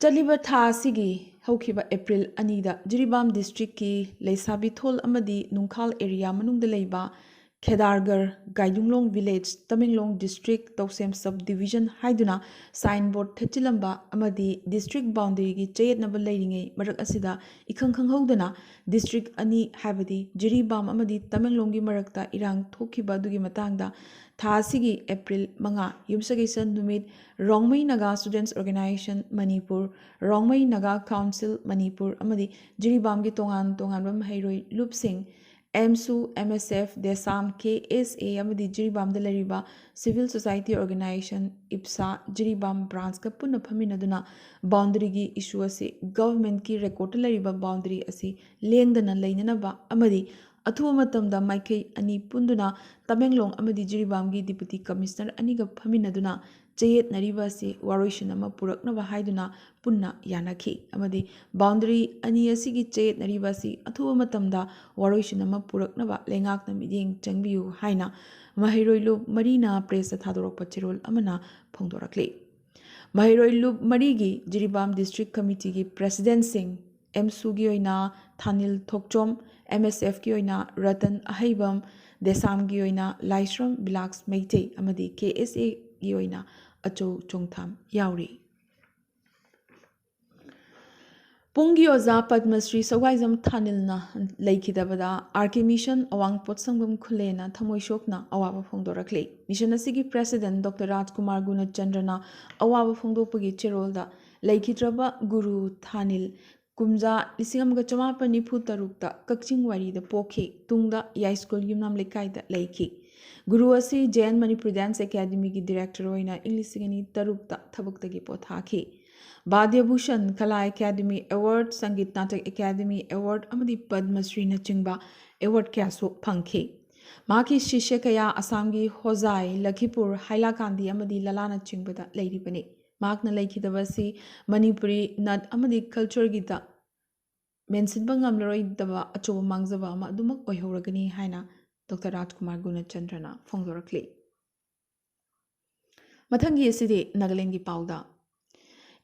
ꯆꯠꯂꯤꯕ ꯊꯥ ꯑꯁꯤꯒꯤ ꯍꯧꯈꯤꯕ ꯑꯦꯄ꯭ꯔꯤꯜ ꯑꯅꯤꯗ ꯖꯤꯔꯤꯕꯥꯝ ꯗꯤꯁꯇ꯭ꯔꯤꯛꯀꯤ ꯂꯩꯁꯥꯕꯤꯊꯣꯜ ꯑꯃꯗꯤ ꯅꯨꯡꯈꯥꯜ ꯑꯦꯔꯤꯌꯥ ꯃꯅꯨꯡꯗ ꯂꯩꯕ ꯈꯦꯗꯥꯔꯒꯔ Gaidunglong village, Tamenglong district, Tousem sub division ꯍꯥꯏꯗꯨꯅ ꯁꯥꯏꯟ ꯕꯣꯔꯗ ꯊꯦꯠꯆꯤꯜꯂꯝꯕ ꯑꯃꯗꯤ ꯗꯤꯁꯇ꯭ꯔꯤꯛ ꯕꯥꯎꯟꯗꯔꯤꯒꯤ ꯆꯌꯦꯠꯅꯕ ꯂꯩꯔꯤꯉꯩ ꯃꯔꯛ ꯑꯁꯤꯗ ꯏꯈꯪ ꯈꯪꯍꯧꯗꯅ ꯗꯤꯁꯇ꯭ꯔꯤꯛ ꯑꯅꯤ ꯍꯥꯏꯕꯗꯤ ꯖꯤꯔꯤꯕꯥꯝ ꯑꯃꯗꯤ ꯇꯃꯦꯡꯂꯣꯡꯒꯤ ꯃꯔꯛꯇ ꯏꯔꯥꯡ ꯊꯣꯛꯈꯤꯕ ꯑꯗꯨꯒꯤ ꯃꯇꯥꯡꯗ ꯊꯥ ꯑꯁꯤꯒꯤ ꯑꯦꯄ꯭ꯔꯤꯜ ꯃꯉꯥ, ꯌꯨꯝꯁꯀꯩꯁ ꯅꯨꯃꯤꯠ, ꯔꯣꯡꯃꯩ ꯅꯥꯒꯥ ꯁ꯭ꯇꯨꯗꯦꯟꯠꯁ ꯑꯣꯔꯒꯅꯥꯏꯖꯦꯁꯟ ꯃꯅꯤꯄꯨꯔ, ꯔꯣꯡꯃꯩ ꯅꯥꯒꯥ ꯀꯥꯎꯟꯁꯤꯜ ꯃꯅꯤꯄꯨꯔ ꯑꯃꯗꯤ ꯖꯤꯔꯤꯕꯥꯝꯒꯤ ꯇꯣꯉꯥꯟ ꯇꯣꯉꯥꯟꯕ ꯃꯍꯩꯔꯣꯏ ꯂꯨꯞꯁꯤꯡ, ꯑꯦꯝꯁꯨ, ꯑꯦꯝ ꯑꯦꯁ ꯑꯦꯐ, ꯗꯦꯁꯥꯝ, ꯀꯦ ꯑꯦꯁ ꯑꯦ ꯑꯃꯗꯤ ꯖꯤꯔꯤꯕꯥꯝꯗ ꯂꯩꯔꯤꯕ ꯁꯤꯚꯤꯜ ꯁꯣꯁꯥꯏꯇꯤ ꯑꯣꯔꯒꯅꯥꯏꯖꯦꯁꯟ ꯏꯞꯁꯥ ꯖꯤꯔꯤꯕꯥꯝ ꯕ꯭ꯔꯥꯟꯁꯀ ꯄꯨꯟꯅ ꯐꯝꯃꯤꯟꯅꯗꯨꯅ ꯕꯥꯎꯟꯗꯔꯤꯒꯤ ꯏꯁꯨ ꯑꯁꯤ ꯒꯚꯔꯟꯃꯦꯟꯠꯀꯤ ꯔꯦꯀꯣꯔꯗꯇ ꯂꯩꯔꯤꯕ ꯕꯥꯎꯟꯗꯔꯤ ꯑꯁꯤ ꯂꯦꯡꯗꯅ ꯂꯩꯅꯅꯕ ꯑꯃꯗꯤ ꯑꯊꯨꯕ ꯃꯇꯝꯗ ꯃꯥꯏꯀꯩ ꯑꯅꯤ ꯄꯨꯟꯗꯨꯅ ꯇꯃꯦꯡꯂꯣꯡ ꯑꯃꯗꯤ ꯖꯤꯔꯤꯕꯥꯝꯒꯤ ꯗꯤꯄꯨꯇꯤ ꯀꯃꯤꯁꯅꯔ ꯑꯅꯤꯒ ꯐꯝꯃꯤꯟꯅꯗꯨꯅ ꯆꯌꯦꯠꯅꯔꯤꯕ ꯑꯁꯤ ꯋꯥꯔꯣꯏꯁꯤꯟ ꯑꯃ ꯄꯨꯔꯛꯅꯕ ꯍꯥꯏꯗꯨꯅ ꯄꯨꯟꯅ ꯌꯥꯅꯈꯤ ꯑꯃꯗꯤ ꯕꯥꯎꯟꯗꯔꯤ ꯑꯅꯤ ꯑꯁꯤꯒꯤ ꯆꯌꯦꯠꯅꯔꯤꯕ ꯑꯁꯤ ꯑꯊꯨꯕ ꯃꯇꯝꯗ ꯋꯥꯔꯣꯏꯁꯤꯟ ꯑꯃ ꯄꯨꯔꯛꯅꯕ ꯂꯩꯉꯥꯛꯅ ꯃꯤꯠꯌꯦꯡ ꯆꯪꯕꯤꯌꯨ ꯍꯥꯏꯅ ꯃꯍꯩꯔꯣꯏ ꯂꯨꯞ ꯃꯔꯤꯅ ꯄ꯭ꯔꯦꯁꯇ ꯊꯥꯗꯣꯔꯛꯄ ꯆꯦꯔꯣꯜ ꯑꯃꯅ ꯐꯣꯡꯗꯣꯔꯛꯂꯤ꯫ ꯃꯍꯩꯔꯣꯏ ꯂꯨꯞ ꯃꯔꯤꯒꯤ ꯖꯤꯔꯤꯕꯥꯝ ꯗꯤꯁꯇ꯭ꯔꯤꯛ ꯀꯃꯤꯇꯤꯒꯤ ꯄ꯭ꯔꯦꯁꯤꯗꯦꯟꯠꯁꯤꯡ, ꯑꯦꯝꯁꯨꯒꯤ ꯑꯣꯏꯅ ꯊꯥꯅꯤꯜ ꯊꯣꯛꯆꯣꯝ, ꯑꯦꯝ ꯑꯦꯁ ꯑꯦꯐꯀꯤ ꯑꯣꯏꯅ ꯔꯇꯟ ꯑꯍꯩꯕꯝ, ꯗꯦꯁꯥꯝꯒꯤ ꯑꯣꯏꯅ ꯂꯥꯏꯁ꯭ꯔꯝ ꯕꯤꯂꯥꯁ ꯃꯩꯇꯩ ꯑꯃꯗꯤ ꯀꯦ ꯑꯦꯁ ꯑꯦꯒꯤ ꯑꯣꯏꯅ ꯑꯆꯧ ꯆꯣꯡꯊꯥꯝ ꯌꯥꯎꯔꯤ꯫ ꯄꯨꯡꯒꯤ ꯑꯣꯖꯥ ꯄꯗꯃꯁ꯭ꯔꯤ ꯁꯧꯒꯥꯏꯖꯝ ꯊꯥꯅꯤꯜꯅ ꯂꯩꯈꯤꯗꯕꯗ ꯑꯥꯔ ꯀꯦ ꯃꯤꯁꯟ ꯑꯋꯥꯡ ꯄꯣꯠꯁꯪꯕꯝ ꯈꯨꯜꯂꯦꯅ ꯊꯃꯣꯏ ꯁꯣꯛꯅ ꯑꯋꯥꯕ ꯐꯣꯡꯗꯣꯔꯛꯂꯤ꯫ ꯃꯤꯁꯟ ꯑꯁꯤꯒꯤ ꯄ꯭ꯔꯦꯁꯤꯗꯦꯟꯠ ꯗꯣꯛꯇꯔ ꯔꯥꯖꯀꯨꯃꯥꯔ ꯒꯨꯅꯆꯟꯗ꯭ꯔꯅ ꯑꯋꯥꯕ ꯐꯣꯡꯗꯣꯛꯄꯒꯤ ꯆꯦꯔꯣꯜꯗ ꯂꯩꯈꯤꯗ꯭ꯔꯕ ꯒꯨꯔꯨ ꯊꯥꯅꯤꯜ ꯀꯨꯝꯖꯥ ꯂꯤꯁꯤꯡ ꯑꯃꯒ ꯆꯃꯥꯄꯟ ꯅꯤꯐꯨ ꯇꯔꯨꯛꯇ ꯀꯛꯆꯤꯡ ꯋꯥꯏꯔꯤꯗ ꯄꯣꯛꯈꯤ꯫ ꯇꯨꯡꯗ ꯌꯥꯏꯁ꯭ꯀꯨꯜ ꯌꯨꯝꯅꯥꯝ ꯂꯩꯀꯥꯏꯗ ꯂꯩꯈꯤ꯫ ꯒꯨꯔꯨ ꯑꯁꯤ ꯖꯦ ꯑꯦꯟ ꯃꯅꯤꯄꯨꯔ ꯗꯥꯟꯁ ꯑꯦꯀꯥꯗꯃꯤꯒꯤ ꯗꯤꯔꯦꯛꯇꯔ ꯑꯣꯏꯅ ꯏꯪ ꯂꯤꯁꯤꯡ ꯑꯅꯤ ꯇꯔꯨꯛꯇ ꯊꯕꯛꯇꯒꯤ ꯄꯣꯊꯥꯈꯤ꯫ Badyabhushan Kala academy award, Sangeet Natak academy award ꯑꯃꯗꯤ ꯄꯗꯃ ꯁ꯭ꯔꯤꯅꯆꯤꯡꯕ ꯑꯦꯋꯥꯔꯗ ꯀꯌꯥꯁꯨ ꯐꯪꯈꯤ꯫ ꯃꯍꯥꯛꯀꯤ ꯁꯤꯁ꯭ꯌ ꯀꯌꯥ ꯑꯁꯥꯝꯒꯤ ꯍꯣꯖꯥꯏ, ꯂꯈꯤꯄꯨꯔ, ꯍꯥꯏꯂꯥꯀꯥꯟꯗꯤ ꯑꯃꯗꯤ ꯂꯂꯥꯅꯆꯤꯡꯕꯗ ꯂꯩꯔꯤꯕꯅꯤ꯫ ꯃꯍꯥꯛꯅ ꯂꯩꯈꯤꯗꯕ ꯑꯁꯤ ꯃꯅꯤꯄꯨꯔꯤ ꯅꯠ ꯑꯃꯗꯤ ꯀꯜꯆꯔꯒꯤꯗ ꯃꯦꯟꯁꯤꯟꯕ ꯉꯝꯂꯔꯣꯏꯗꯕ ꯑꯆꯧꯕ ꯃꯥꯡꯖꯕ ꯑꯃ ꯑꯗꯨꯃꯛ ꯑꯣꯏꯍꯧꯔꯒꯅꯤ ꯍꯥꯏꯅ ꯗꯣꯛꯇꯔ ꯔꯥꯖꯀꯨꯃꯥꯔ ꯒꯨꯅꯆꯟꯗ꯭ꯔꯅ ꯐꯣꯡꯗꯣꯔꯛꯂꯤ꯫ ꯃꯊꯪꯒꯤ ꯑꯁꯤꯗꯤ ꯅꯥꯒꯥꯂꯦꯟꯒꯤ ꯄꯥꯎꯗ꯫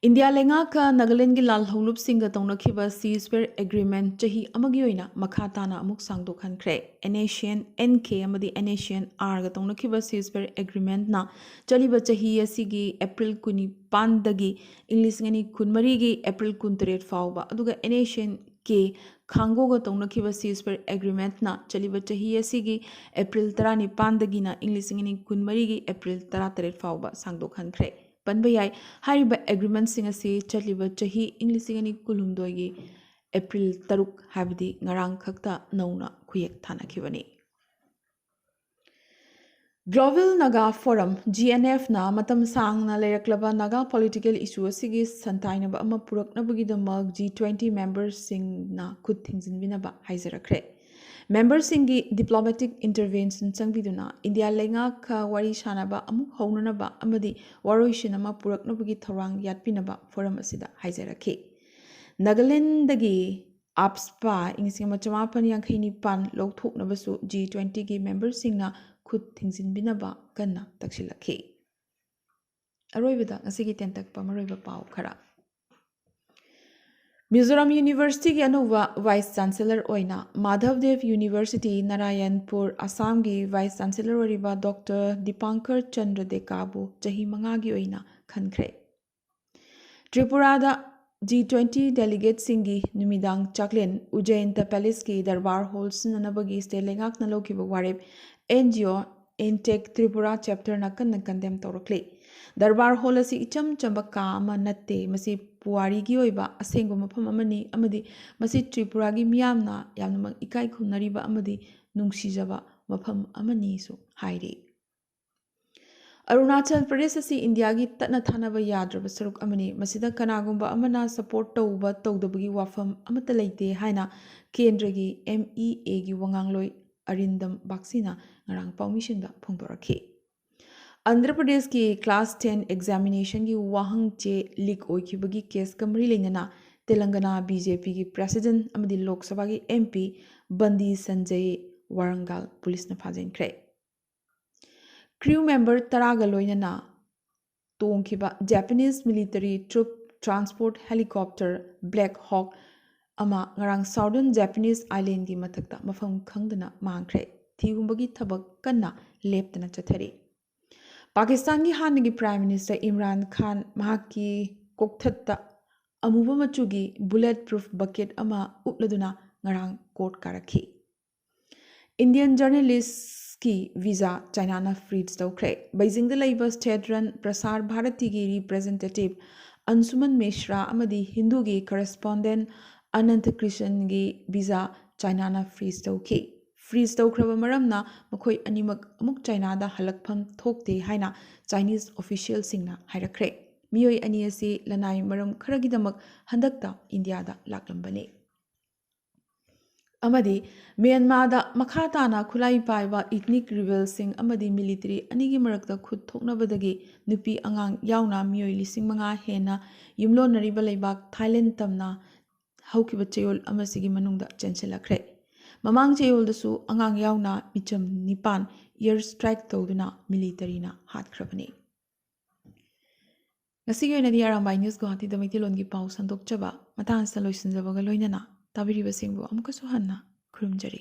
ꯏꯟꯗꯤꯌꯥ ꯂꯩꯉꯥꯛꯀ ꯅꯥꯒꯥꯂꯦꯟꯒꯤ ꯂꯥꯜꯍꯧꯂꯨꯞꯁꯤꯡꯒ ꯇꯧꯅꯈꯤꯕ ceasefire agreement ꯆꯍꯤ ꯑꯃꯒꯤ ꯑꯣꯏꯅ ꯃꯈꯥ ꯇꯥꯅ ꯑꯃꯨꯛ ꯁꯥꯡꯗꯣꯛꯍꯟꯈ꯭ꯔꯦ꯫ NSCN-K ꯑꯃꯗꯤ NSCN-R ꯒ ꯇꯧꯅꯈꯤꯕ ceasefire agreement ꯅ ꯆꯠꯂꯤꯕ ꯆꯍꯤ ꯑꯁꯤꯒꯤ ꯑꯦꯄ꯭ꯔꯤꯜ ꯀꯨꯟꯅꯤꯄꯥꯟꯗꯒꯤ ꯏꯪ ꯂꯤꯁꯤꯡ ꯑꯅꯤ ꯀꯨꯟꯃꯔꯤꯒꯤ ꯑꯦꯄ꯭ꯔꯤꯜ ꯀꯨꯟꯇꯔꯦꯠ ꯐꯥꯎꯕ, ꯑꯗꯨꯒ NSCN-K ꯈꯥꯡꯒꯣꯒ ꯇꯧꯅꯈꯤꯕ ceasefire agreement ꯅ ꯆꯠꯂꯤꯕ ꯆꯍꯤ ꯑꯁꯤꯒꯤ ꯑꯦꯄ꯭ꯔꯤꯜ ꯇꯔꯥꯅꯤꯄꯥꯟꯗꯒꯤꯅ ꯏꯪ ꯂꯤꯁꯤꯡ ꯑꯅꯤ ꯀꯨꯟꯃꯔꯤꯒꯤ ꯑꯦꯄ꯭ꯔꯤꯜ ꯇꯔꯥꯇꯔꯦꯠ ꯐꯥꯎꯕ ꯁꯥꯡꯗꯣꯛꯍꯟꯈ꯭ꯔꯦ꯫ ꯄꯟꯕ ꯌꯥꯏ, ꯍꯥꯏꯔꯤꯕ agreement ꯁꯤꯡ ꯑꯁꯤ ꯆꯠꯂꯤꯕ ꯆꯍꯤ ꯏꯪ ꯂꯤꯁꯤꯡ ꯑꯅꯤ ꯀꯨꯟꯍꯨꯝꯗꯣꯏꯒꯤ ꯑꯦꯄ꯭ꯔꯤꯜ ꯇꯔꯨꯛ, ꯍꯥꯏꯕꯗꯤ ꯉꯔꯥꯡ ꯈꯛꯇ ꯅꯧꯅ ꯈꯨꯌꯦꯛ ꯊꯥꯅꯈꯤꯕꯅꯤ꯫ Global Naga Forum, GNF ꯅ ꯃꯇꯝ ꯁꯥꯡꯅ ꯂꯩꯔꯛꯂꯕ ꯅꯥꯒꯥ political issue ꯑꯁꯤꯒꯤ ꯁꯟꯊꯥꯏꯅꯕ ꯑꯃ ꯄꯨꯔꯛꯅꯕꯒꯤꯗꯃꯛ G twenty member ꯁꯤꯡꯅ ꯈꯨꯠ ꯊꯤꯡꯖꯤꯟꯕꯤꯅꯕ ꯍꯥꯏꯖꯔꯛꯈ꯭ꯔꯦ꯫ Member ꯁꯤꯡꯒꯤ diplomatic intervention ꯆꯪꯕꯤꯗꯨꯅ ꯏꯟꯗꯤꯌꯥ ꯂꯩꯉꯥꯛꯀ ꯋꯥꯔꯤ ꯁꯥꯅꯕ ꯑꯃꯨꯛ ꯍꯧꯅꯅꯕ ꯑꯃꯗꯤ ꯋꯥꯔꯣꯏꯁꯤꯟ ꯑꯃ ꯄꯨꯔꯛꯅꯕꯒꯤ ꯊꯧꯔꯥꯡ ꯌꯥꯠꯄꯤꯅꯕ forum ꯑꯁꯤꯗ ꯍꯥꯏꯖꯔꯛꯈꯤ꯫ ꯅꯥꯒꯥꯂꯦꯟꯗꯒꯤ AFSPA ꯏꯪ ꯂꯤꯁꯤꯡ ꯑꯃ ꯆꯃꯥꯄꯟ ꯌꯥꯡꯈꯩ ꯅꯤꯄꯥꯟ ꯂꯧꯊꯣꯛꯅꯕꯁꯨ G twenty ꯒꯤ member ꯁꯤꯡꯅ ꯈꯨꯠ ꯊꯤꯡꯖꯤꯟꯕꯤꯅꯕ ꯀꯟꯅ ꯇꯛꯁꯤꯜꯂꯛꯈꯤ꯫ ꯑꯔꯣꯏꯕꯗ ꯉꯁꯤꯒꯤ ꯇꯦꯟꯇꯛꯄ ꯃꯔꯨꯑꯣꯏꯕ ꯄꯥꯎ ꯈꯔ꯫ ꯃꯤꯖꯣꯔꯥꯝ University ꯒꯤ ꯑꯅꯧꯕ Vice Chancellor ꯑꯣꯏꯅ ꯃꯥꯙꯕꯗꯦꯕ University, ꯅꯥꯔꯥꯌꯟꯄꯨꯔ, ꯑꯁꯥꯝꯒꯤ Vice Chancellor ꯑꯣꯏꯔꯤꯕ ꯗꯣꯛꯇꯔ ꯗꯤꯄꯥꯡꯀꯔ ꯆꯟꯗ꯭ꯔ ꯗꯦꯀꯥꯕꯨ ꯆꯍꯤ ꯃꯉꯥꯒꯤ ꯑꯣꯏꯅ ꯈꯟꯈ꯭ꯔꯦ꯫ ꯇ꯭ꯔꯤꯄꯨꯔꯥꯗ G twenty delegateꯁꯤꯡꯒꯤ ꯅꯨꯃꯤꯗꯥꯡ ꯆꯥꯛꯂꯦꯟ ꯎꯖꯖꯌꯟꯇ Palaceꯀꯤ ꯗꯔꯕꯥꯔ ꯍꯣꯜ ꯁꯤꯖꯤꯟꯅꯅꯕꯒꯤ state ꯂꯩꯉꯥꯛꯅ ꯂꯧꯈꯤꯕ ꯋꯥꯔꯦꯞ NGO INTACH Tripura chapterꯅ ꯀꯟꯅ condemn ꯇꯧꯔꯛꯂꯤ꯫ ꯗꯔꯕꯥꯔ ꯍꯣꯜ ꯑꯁꯤ ꯏꯆꯝ ꯆꯝꯕ ꯀꯥ ꯑꯃ ꯅꯠꯇꯦ, ꯃꯁꯤ ꯄꯨꯋꯥꯔꯤꯒꯤ ꯑꯣꯏꯕ ꯑꯁꯦꯡꯕ ꯃꯐꯝ ꯑꯃꯅꯤ ꯑꯃꯗꯤ ꯃꯁꯤ ꯇ꯭ꯔꯤꯄꯨꯔꯥꯒꯤ ꯃꯤꯌꯥꯝꯅ ꯌꯥꯝꯅꯃꯛ ꯏꯀꯥꯏ ꯈꯨꯝꯅꯔꯤꯕ ꯑꯃꯗꯤ ꯅꯨꯡꯁꯤꯖꯕ ꯃꯐꯝ ꯑꯃꯅꯤꯁꯨ ꯍꯥꯏꯔꯤ꯫ ꯑꯔꯨꯅꯥꯆꯜ ꯄ꯭ꯔꯗꯦꯁ ꯑꯁꯤ ꯏꯟꯗꯤꯌꯥꯒꯤ ꯇꯠꯅ ꯊꯥꯅꯕ ꯌꯥꯗ꯭ꯔꯕ ꯁꯔꯨꯛ ꯑꯃꯅꯤ꯫ ꯃꯁꯤꯗ ꯀꯅꯥꯒꯨꯝꯕ ꯑꯃꯅ ꯁꯄꯣꯔꯠ ꯇꯧꯕ ꯇꯧꯗꯕꯒꯤ ꯋꯥꯐꯝ ꯑꯃꯠꯇ ꯂꯩꯇꯦ ꯍꯥꯏꯅ ꯀꯦꯟꯗ꯭ꯔꯒꯤ ꯑꯦꯝ ꯏ ꯑꯦꯒꯤ ꯋꯥꯉꯥꯡꯂꯣꯏ ꯑꯔꯤꯟꯗꯝ ꯕꯥꯛꯁꯤꯅ ꯉꯔꯥꯡ ꯄꯥꯎꯃꯤꯁꯤꯡꯗ ꯐꯣꯡꯗꯣꯔꯛꯈꯤ꯫ ꯑꯟꯙ꯭ꯔ ꯄ꯭ꯔꯗꯦꯁꯀꯤ ꯀ꯭ꯂꯥꯁ ꯇꯦꯟ ꯑꯦꯛꯖꯥꯃꯤꯅꯦꯁꯟꯒꯤ ꯋꯥꯍꯪ ꯆꯦ ꯂꯤꯛ ꯑꯣꯏꯈꯤꯕꯒꯤ ꯀꯦꯁꯀ ꯃꯔꯤ ꯂꯩꯅꯅ ꯇꯦꯂꯪꯒꯅꯥ ꯕꯤ ꯖꯦ ꯄꯤꯒꯤ ꯄ꯭ꯔꯦꯁꯤꯗꯦꯟꯠ ꯑꯃꯗꯤ ꯂꯣꯛ ꯁꯚꯥꯒꯤ ꯑꯦꯝ ꯄꯤ ꯕꯟꯗꯤ ꯁꯟꯖꯌ ꯋꯥꯔꯪꯒꯥꯜ ꯄꯨꯂꯤꯁꯅ ꯐꯥꯖꯤꯟꯈ꯭ꯔꯦ꯫ ꯀ꯭ꯔꯤꯌꯨ ꯃꯦꯝꯕꯔ ꯇꯔꯥꯒ ꯂꯣꯏꯅꯅ ꯇꯣꯡꯈꯤꯕ Japanese military troop transport helicopter black hawk ꯑꯃ ꯉꯔꯥꯡ ꯁꯥꯎꯗꯔꯟ ꯖꯄꯥꯅꯤꯁ ꯑꯥꯏꯂꯦꯟꯒꯤ ꯃꯊꯛꯇ ꯃꯐꯝ ꯈꯪꯗꯅ ꯃꯥꯡꯈ꯭ꯔꯦ꯫ ꯊꯤꯍꯨꯝꯕꯒꯤ ꯊꯕꯛ ꯀꯟꯅ ꯂꯦꯞꯇꯅ ꯆꯠꯊꯔꯤ꯫ ꯄꯥꯀꯤꯁꯇꯥꯟꯒꯤ ꯍꯥꯟꯅꯒꯤ ꯄ꯭ꯔꯥꯏꯝ ꯃꯤꯅꯤꯁꯇꯔ ꯏꯝꯔꯥꯟ ꯈꯥꯟ ꯃꯍꯥꯛꯀꯤ ꯀꯣꯛꯊꯠꯇ ꯑꯃꯨꯕ ꯃꯆꯨꯒꯤ ꯕꯨꯂꯦꯠ ꯄ꯭ꯔꯨꯐ ꯕꯀꯦꯠ ꯑꯃ ꯎꯞꯂꯗꯨꯅ ꯉꯔꯥꯡ ꯀꯣꯔꯠ ꯀꯥꯔꯛꯈꯤ꯫ ꯏꯟꯗꯤꯌꯟ ꯖꯔꯅꯦꯂꯤꯁꯀꯤ ꯚꯤꯖꯥ ꯆꯥꯏꯅꯥꯅ ꯐ꯭ꯔꯤꯖ ꯇꯧꯈ꯭ꯔꯦ꯫ ꯕꯩꯖꯤꯡꯗ ꯂꯩꯕ ꯁ꯭ꯇꯦꯠ ꯔꯟ ꯄ꯭ꯔꯁꯥꯔ ꯚꯥꯔꯇꯤꯒꯤ ꯔꯤꯄ꯭ꯔꯖꯦꯟꯇꯦꯇꯤꯚ ꯑꯟꯁꯨꯃꯟ ꯃꯤꯁ꯭ꯔꯥ ꯑꯃꯗꯤ ꯍꯤꯟꯗꯨꯒꯤ ꯀꯔꯦꯁꯄꯣꯟꯗꯦꯟꯠ ꯑꯅꯟꯊ ꯀ꯭ꯔꯤꯁꯟꯒꯤ ꯚꯤꯖꯥ ꯆꯥꯏꯅꯥꯅ ꯐ꯭ꯔꯤꯖ ꯇꯧꯈꯤ꯫ ꯐ꯭ꯔꯤꯖ ꯇꯧꯈ꯭ꯔꯕ ꯃꯔꯝꯅ ꯃꯈꯣꯏ ꯑꯅꯤꯃꯛ ꯑꯃꯨꯛ ꯆꯥꯏꯅꯥꯗ ꯍꯜꯂꯛꯐꯝ ꯊꯣꯛꯇꯦ ꯍꯥꯏꯅ ꯆꯥꯏꯅꯤꯁ ꯑꯣꯐꯤꯁꯤꯌꯦꯜꯁꯤꯡꯅ ꯍꯥꯏꯔꯛꯈ꯭ꯔꯦ꯫ ꯃꯤꯑꯣꯏ ꯑꯅꯤ ꯑꯁꯤ ꯂꯅꯥꯏ ꯃꯔꯝ ꯈꯔꯒꯤꯗꯃꯛ ꯍꯟꯗꯛꯇ ꯏꯟꯗꯤꯌꯥꯗ ꯂꯥꯛꯂꯝꯕꯅꯤ꯫ ꯑꯃꯗꯤ ꯃ꯭ꯌꯥꯟꯃꯥꯔꯗ ꯃꯈꯥ ꯇꯥꯅ ꯈꯨꯠꯂꯥꯏ ꯄꯥꯏꯕ ꯏꯊꯅꯤꯛ ꯔꯤꯕꯦꯜꯁꯤꯡ ꯑꯃꯗꯤ ꯃꯤꯂꯤꯇꯔꯤ ꯑꯅꯤꯒꯤ ꯃꯔꯛꯇ ꯈꯨꯠ ꯊꯣꯛꯅꯕꯗꯒꯤ ꯅꯨꯄꯤ ꯑꯉꯥꯡ ꯌꯥꯎꯅ ꯃꯤꯑꯣꯏ ꯂꯤꯁꯤꯡ ꯃꯉꯥ ꯍꯦꯟꯅ ꯌꯨꯝꯂꯣꯟꯅꯔꯤꯕ ꯂꯩꯕꯥꯛ ꯊꯥꯏꯂꯦꯟ ꯇꯝꯅ ꯍꯧꯈꯤꯕ ꯆꯌꯣꯜ ꯑꯃꯁꯤꯒꯤ ꯃꯅꯨꯡꯗ ꯆꯦꯟꯁꯤꯜꯂꯛꯈ꯭ꯔꯦ꯫ ꯃꯃꯥꯡ ꯆꯌꯣꯜꯗꯁꯨ ꯑꯉꯥꯡ ꯌꯥꯎꯅ ꯃꯤꯆꯝ ꯅꯤꯄꯥꯟ ꯏꯌꯔ ꯁ꯭ꯇ꯭ꯔꯥꯏꯛ ꯇꯧꯗꯨꯅ ꯃꯤꯂꯤꯇꯔꯤꯅ ꯍꯥꯠꯈ꯭ꯔꯕꯅꯤ꯫ ꯉꯁꯤꯒꯤ ꯑꯣꯏꯅꯗꯤ ꯑꯔꯥꯝꯕꯥꯏ ꯅ꯭ꯌꯨꯁ ꯒꯨꯋꯥꯍꯥꯇꯤꯗ ꯃꯩꯇꯩꯂꯣꯟꯒꯤ ꯄꯥꯎ ꯁꯟꯗꯣꯛꯆꯕ ꯃꯇꯥꯡ ꯑꯁꯤꯗ ꯂꯣꯏꯁꯤꯟꯖꯕꯒ ꯂꯣꯏꯅꯅ ꯇꯥꯕꯤꯔꯤꯕꯁꯤꯡꯕꯨ ꯑꯃꯨꯛꯀꯁꯨ ꯍꯟꯅ ꯈꯨꯔꯨꯝꯖꯔꯤ꯫